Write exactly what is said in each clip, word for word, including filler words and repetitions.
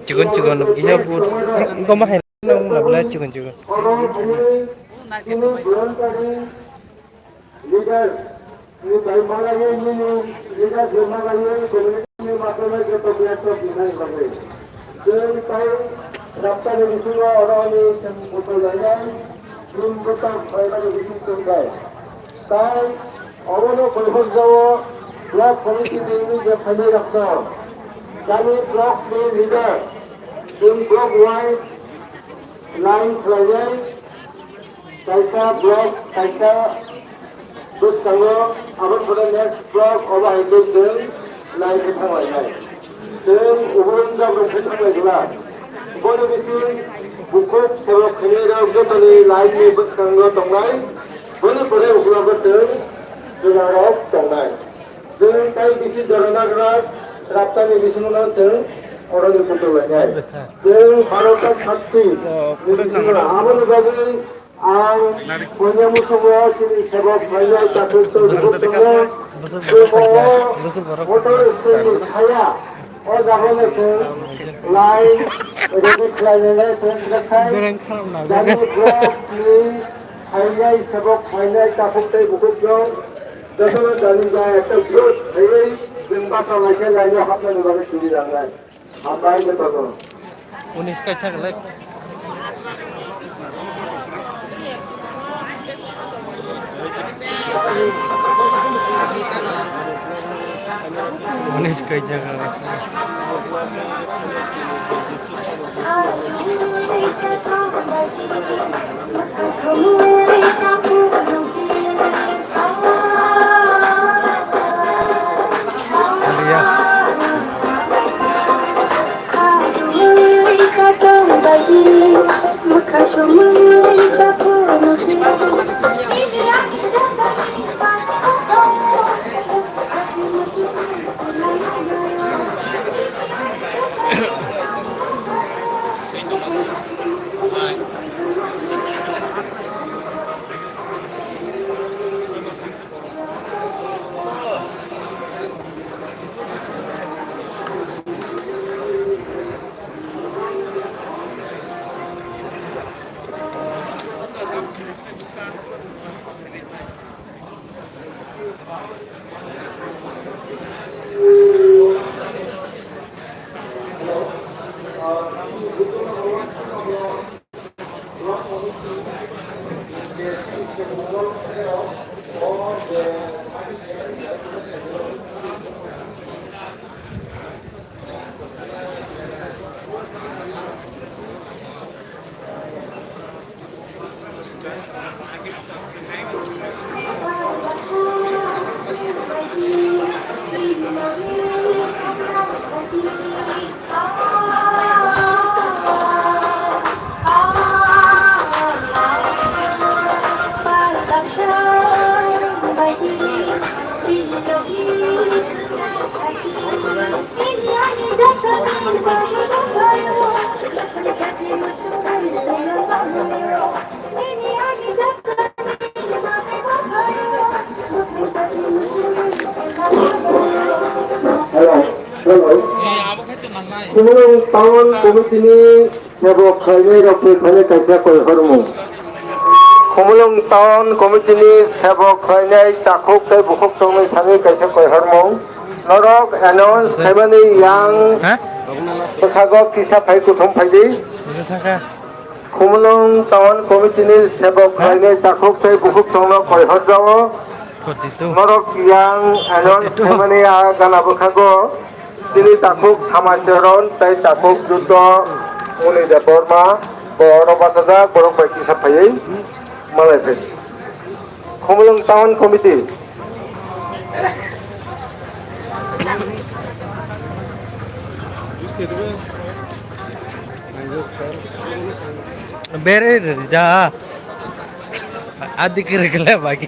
Chikon chikon, iya bud. Goma hai nang na bla chikon chikon. Leaders, ni bai malai ni leaders ni malai ni community ni matlai joto biya to binai bagwi. Chwng tai raptani bisingo oro ni chwng butoi lainai, chwng bwtang khlaimani bising chwng bai. Tai obono koihor jao block committee ni ni je phainai rokno. Jani block ni leader, chwng block wise line khlainai. Kaisa block, kaisa bwskango, abo pore next block, obo hai khe chwng nai khe thang lainai. Chwng ubun jabra khe thang lai glak. Boni bising bukhuk sebok khainai rok jotoni line ni bwskango tongnai. Boni pore uklogo chwng chwla rok tongnai. Chwng tai bisi jora nagra, raptani bisingo chwng oroni kutung lainai. Chwng Bharat sakti, aboni bagwi ang punya musugo chini sebok phainai takhuk tei bukhuk tongo. Chwng o motor stand ni saya, o jaga no chwng line ready khlainai chwng swkang. Jani block ni phainai sebok phainai takhuk tei bukhuk rok. Jotono jani ja ekta group khaiwi chwng bachalaikhe line-o hapnani bagwi siri langnai. Hambai jotono. Unis kaisa kwlai. Unis kaisa kwlai. Hello, hello. Khumulwng Town Committee ni sebok khlainai rok twi phani kaisa koihormung. Khumulwng Town Committee ni sebok khlainai takhuk tei bukhuk tongwi thangwi kaisa koihormung. Norok announce khaimani yang bwkhago kisa phai kuthum phaidi. Khumulwng Town Committee ni sebok khlainai takhuk tei bukhuk tongno koihor jao. Norok yang announce khaimani a gana bwkhago chini takhuk Samacharan tei takhuk Juddo Muni Debbarma bo oro bachajak, borok bai kisa phaiwi malai phai. Khumulwng Town Committee. Bere da. Adi kere kele bagi.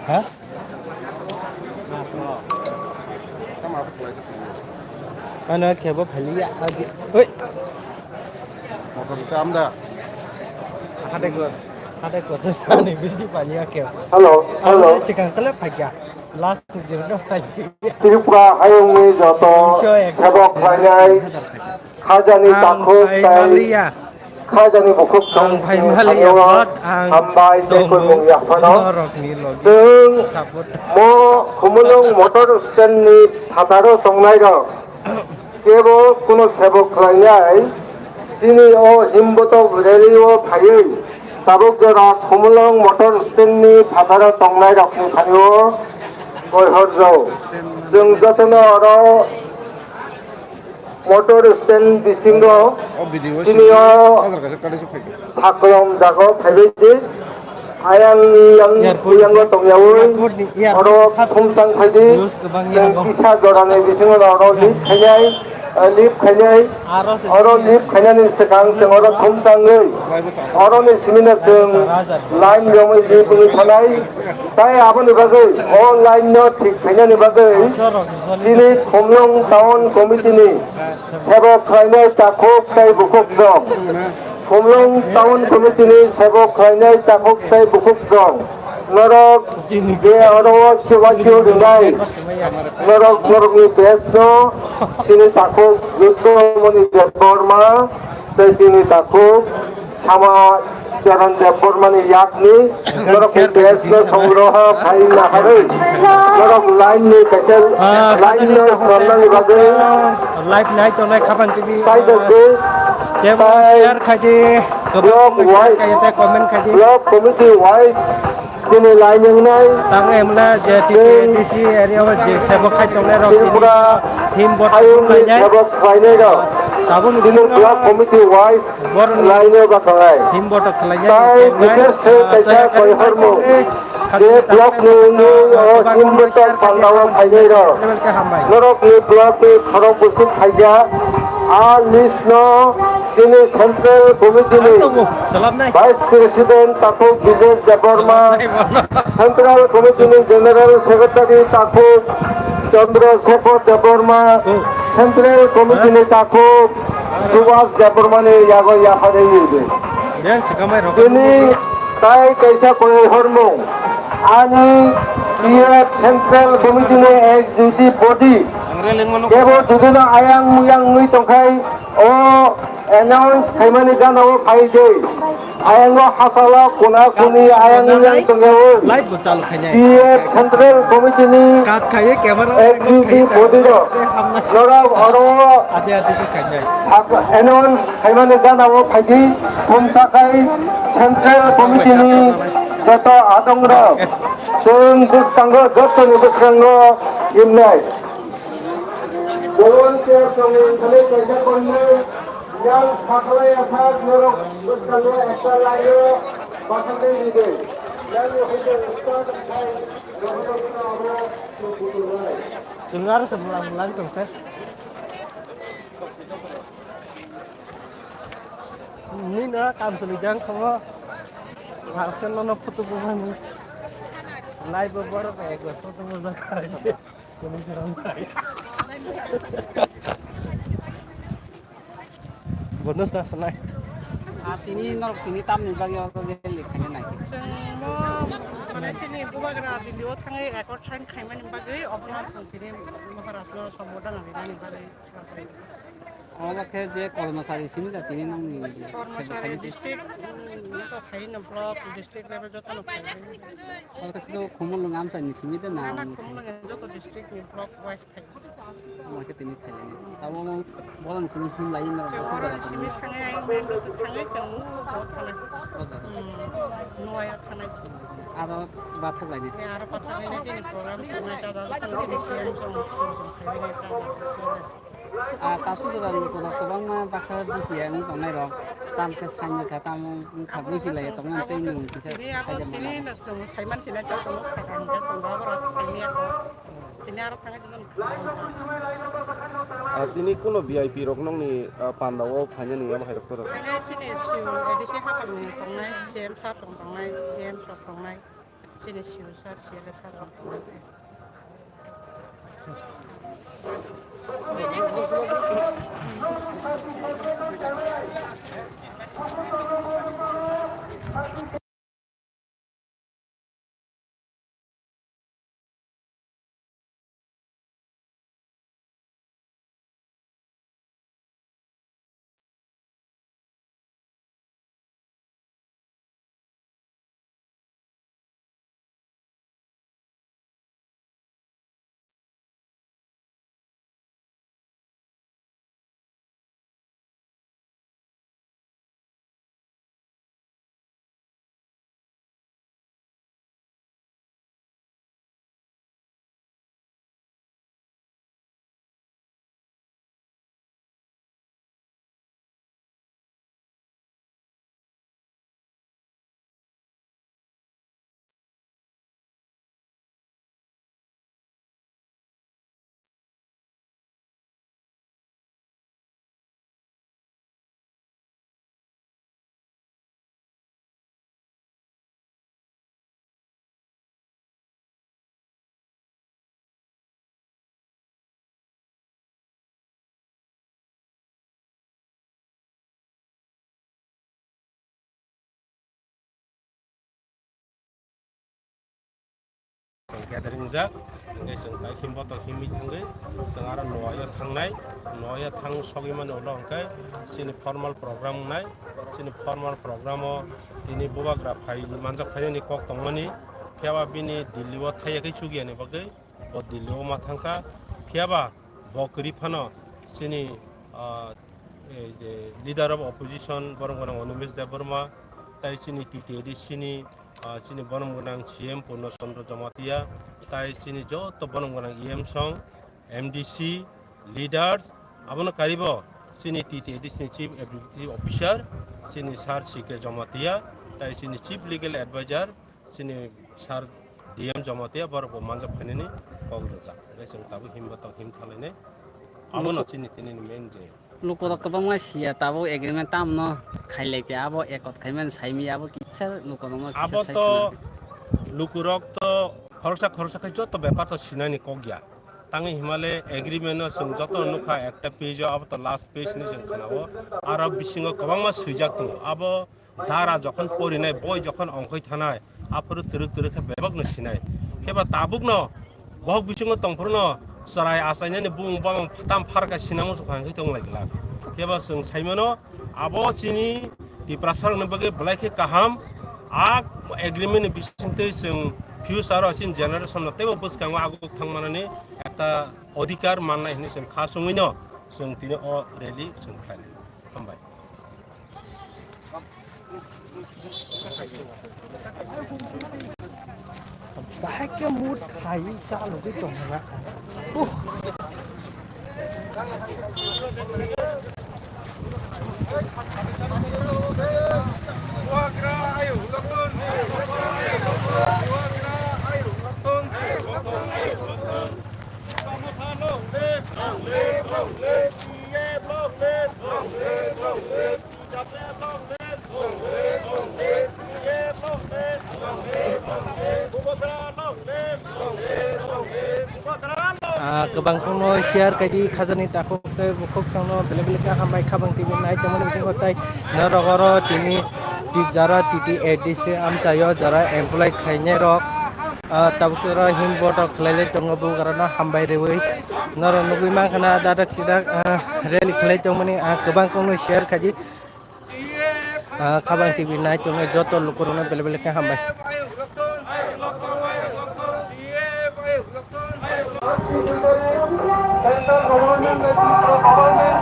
Ha? Ano kebo phaliya aji. Oi. Motor cham da. Hade ko, hade ko. Ani bisi paniya ke. Hello, hello. Sikang tele phaiya. Last zero no phaiya. Tripura hayungni joto sebok khlainai. Khajani takhuk tei khajani bukhuk tong hambai tei kwrwng yaphano. Chwng mo Khumulwng motor stand ni phataro tongnairok kebo kuno sebo khlainai chini o himbotok rally o phaiwi tabuk jora Khumulwng motor stand ni phataro tongnairokni phaio koihorjao. Chwng jotono oro motor stand bisingo chini o saklom jago phaibai di. Ayang yang yango tongyawi oro thumsang phaidi. Chwng kisa jorani bisingo oro lip khainai, lip khainai. Oro lip khainani swkang chwng oro thumsangwi oroni simino chwng line romwi lip wngwi thanai. Tai aboni bagwi o line no thik khainani bagwi chini Khumlwng town committee ni sebok khlainai takhuk tei bukhuk rok. Khumlwng town committee ni sebok khlainai takhuk tei bukhuk rok. Norok je oro o kiwa kiu rinai. Norok norokni base no chini takhuk Rudramani Debbarma tei chini takhuk Sama Charan Debbarmani yakni norokni base no songroha khai naharwi norok line ni kaisa line no swnamnani bagwi live nai tongnai Khapang T V. Sai dokdi. Tei share khai di. Kwbang share khai tei comment khai di. Block committee wise chini line wngnai. Tang emla je T P A D C area o je sebok khai tongnai rok tini Tripura him bot ayungni lainai. Sebok khlainai rok. Tabuk chini block committee wise borok line o basalai. Him bot khlainai. Tai bises khe kaisa koihormung. Je block ni wngwi o him bot pandao phainai rok. Norok ni block ni khorok bwswk khaijak. A list no chini central committee ni vice president takhuk Bijesh Debbarma, central committee ni general secretary takhuk Chandra Shekhar Debbarma, central committee ni takhuk Subhas Debbarma ni yago yaphari yidi. Chini tai kaisa koihormung. Ani P F Central Committee ni executive body kebo judino ayang muyang wngwi tongkhai o announce khaimani gana o phai de. Ayango hasalo kuna kuni ayang muyang tongya o. P F Central Committee ni executive body rok norok oro announce khaimani gana o phaidi, thumsa khai Central Committee ni joto adong rok, chwng bwskango, jotoni bwskango imnai. Volunteer songni thani kaisa konnai, yang sakhlai asak norok bwskango ekta laio bachaknai ride. Yang ni hoite start khai, rohorokno abo chwng butulnai. Chwng aro se bulang bulang tong khe. Nini no kam choli jang khobo. Haste no no photo bo mani. Live bo borok ego photo bo jang khai. Bonus na sanai. Ah, tini norok tini tamni bagwi o je likhani nai. Chwng mo mane chini bubagra Delhi o thangwi accord sign khaimani bagwi obono chwng tini Maharaj no sombodana rinani bagwi. Obo khe je kormosari simi da tini nongni je Kormosari district, mm, to khaino block, district level jotono khaino. Obo khe sudu Khumulwng amchaini simi da na? Na, na, Khumulwng joto district ni block wise khaino. Obo khe tini khailani. Tamo mo bolong simi himlai no. Chwng oro simi thangai, ang main road thangai, chwng o thangai. O jaga. Hmm, Noya thangai. Aro bathak laini. Aro bathak laini, chini program thangai, chada thangai, chini C M tong, song song khailani, chada thangai. Ah, kasu jora ni kono kwbangma baksa busi ya wng tongnai rok. Tam khe saini kha, tamo wng kha busi lai ya tongnai tei nwng kisa. Tini abo saijak tini mano. Nwng chwng saiman sina chwng sakang khe chwng babra saini ya kho. Tini aro thangwi tongmani. Ah, tini kuno V I P rok nokni, ah, panda o phainani abo hai rok phoro. Thangwi chini C E O A D C hapang ni tongnai, C M sir rok tongnai, C M rok tongnai, chini C E O sir, C L A sir rok tongnai. Chwng gathering wngjak, hwnkhe chwng tai himbo tok himwi thangwi chwng aro noyo thangnai, noyo thang sogwi mani ulo hwnkhe chini formal program wngnai, chini formal programo tini bubagra phai manjak phainani kok tongmani, phiyaba bini Delhi o thaiya khe chukya ni bagwi bo Delhi o ma thangkha, phiyaba bo kwrwi phano chini, ah, ei je leader of opposition borok gwnang Animesh Debbarma, tai chini T T A D C ni, ah, chini borom gwnang C M Purno Chandra Jamatia, tai chini joto borom gwnang E M song, M D C, leaders, abono karibo chini T T A D C ni Chief Executive Officer, chini Sir C K Jamatia, tai chini Chief Legal Advisor, chini Sir D M Jamatia, borok bo manjak phainani kok rwjak. Hwnkhe chwng tabuk himbo tok him thanglainai. Abono chini tini ni main je. Lukurok kwbangma siya tabuk agreement tamno khailai khe abo ekot khaimani saimaya abo kisa lukurokno kisa. Abo sai to khna. Lukurok to khoroksa khoroksa khai joto bepar to sinani kok ya. Tangwi himale agreement no chwng joto nukha ekta page o, abo to last page ni chwng khna o. Aro bisingo kwbangma swijak tongo. Abo dara jokhon porinai, boi jokhon ongkhoi thanai, aphuru twrwk twrwk khe bebakno sinai. Phiba tabukno bohok bisingo tongphruno chwrai achainani bumung bamang phatam pharkha sinamo chukha hwnkhe tong lai glak. Phiba chwng saimano abo chini Tiprasarokni bagwi belai khe kaham, a agreement ni bisingtwi chwng future o chini generation no teibo bwskango aguk thangmanani ekta odhikar mannai hwnwi chwng kha chwngwino chwng tini o rally chwng khlainai. Hambai. Bahai khe mut khai chalogwi tongna. Uh. Ah, kwbang kheno share khaidi khajani takhuk tei bukhuk chwngno belai belai khe hambai khabang T V nai tongmani bisingo tei norok oro tini tijara T T A D C amchaio jara employee khainai rok, ah, tabuk soro him botok khlailai tongo bugrano hambai rwui norok nugui mankha na dadak sidak, ah, rally khlai tongmani, ah, kwbang kheno share khaidi. Ah, Khabang T V nai tongnai joto lukurokno belai belai khe hambai. Central government, Tripura government,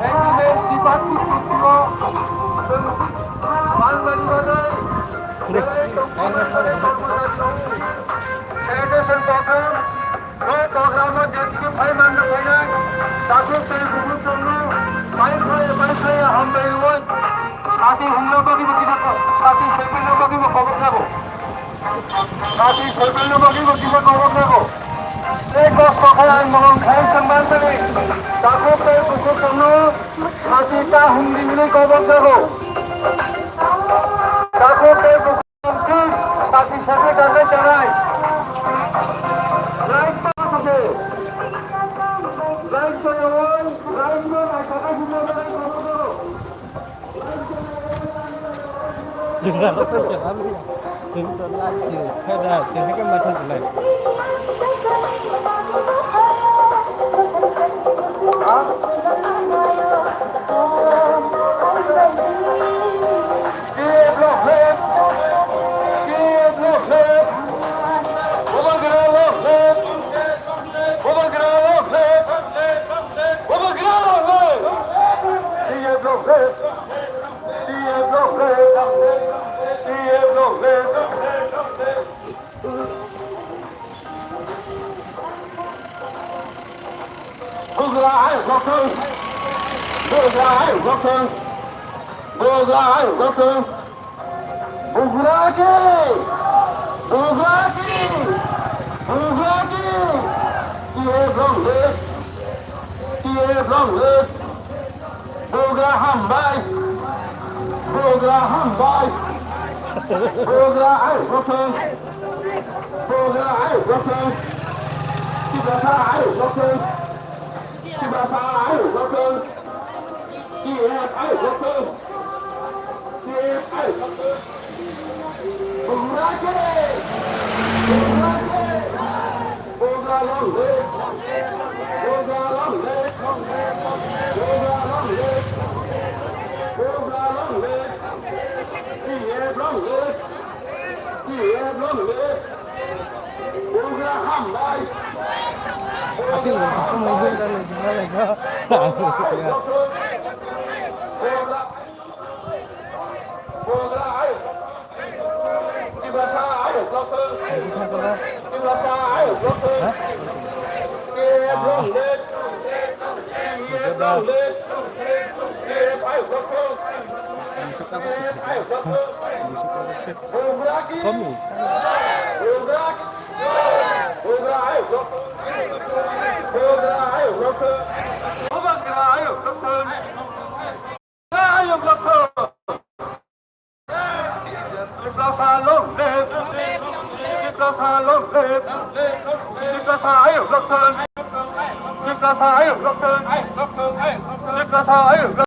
agreement, tripartite sutro, sanitation program, Bo program o jetuki phai manna phainai, tabuk tei kubun chwngno pai khlai, pai khlai hambai rwui. Sati hwnna bagwi bo kisa, sati soibilna bagwi bo kobok jago. Sati soibilna bagwi bo kisa kobok jago. Tei kos Khalai molong khlai chwng mantani. Takhuk tei bukhuk chwngno sati ta hum di hwnwi kobok jago. Takhuk tei bukhuk chwng kis sati sati kanai chanai. Right pa sate. Right pa yawai, right pa naisaka hwnwi kobok jago. Chwng aro khe chwng aro ya. Chwng to la chwng khe da, chwng khe ma thang lai. Bugra ayuk rok thung. Bugra ayuk rok thung. Bugra ayuk rok thung. Bugra ki! Bugra ki! Bugra ki! T F long live! T F long live! Bugra hambai! Bugra hambai! Bugra ayuk rok thung! Bugra ayuk rok thung! Tiprasa ayuk rok thung! Tiprasa ayuk rok thung! T F ayuk rok thung! T F ayuk rok thung! Bugra ki! Bugra ki! Bugra long live! Bugra long live! Bugra long live! Bugra long live! T F long live! T F long live! Bugra hambai! Bugra hambai! Bugra ayuk rok thung! Bugra ayuk! Tiprasa ayuk rok thung! Tiprasa ayuk rok thung! T F long live! T F long live! T F ayuk rok thung! T F ayuk rok thung! Bugra ki! Bugra ki! Bugra ayuk rok thung! Bugra ayuk rok thung! Bubagra ayuk rok thung! Ayuk rok thung! Tiprasa long live! Tiprasa long live! Tiprasa ayuk rok thung! Tiprasa ayuk rok thung! Tiprasa ayuk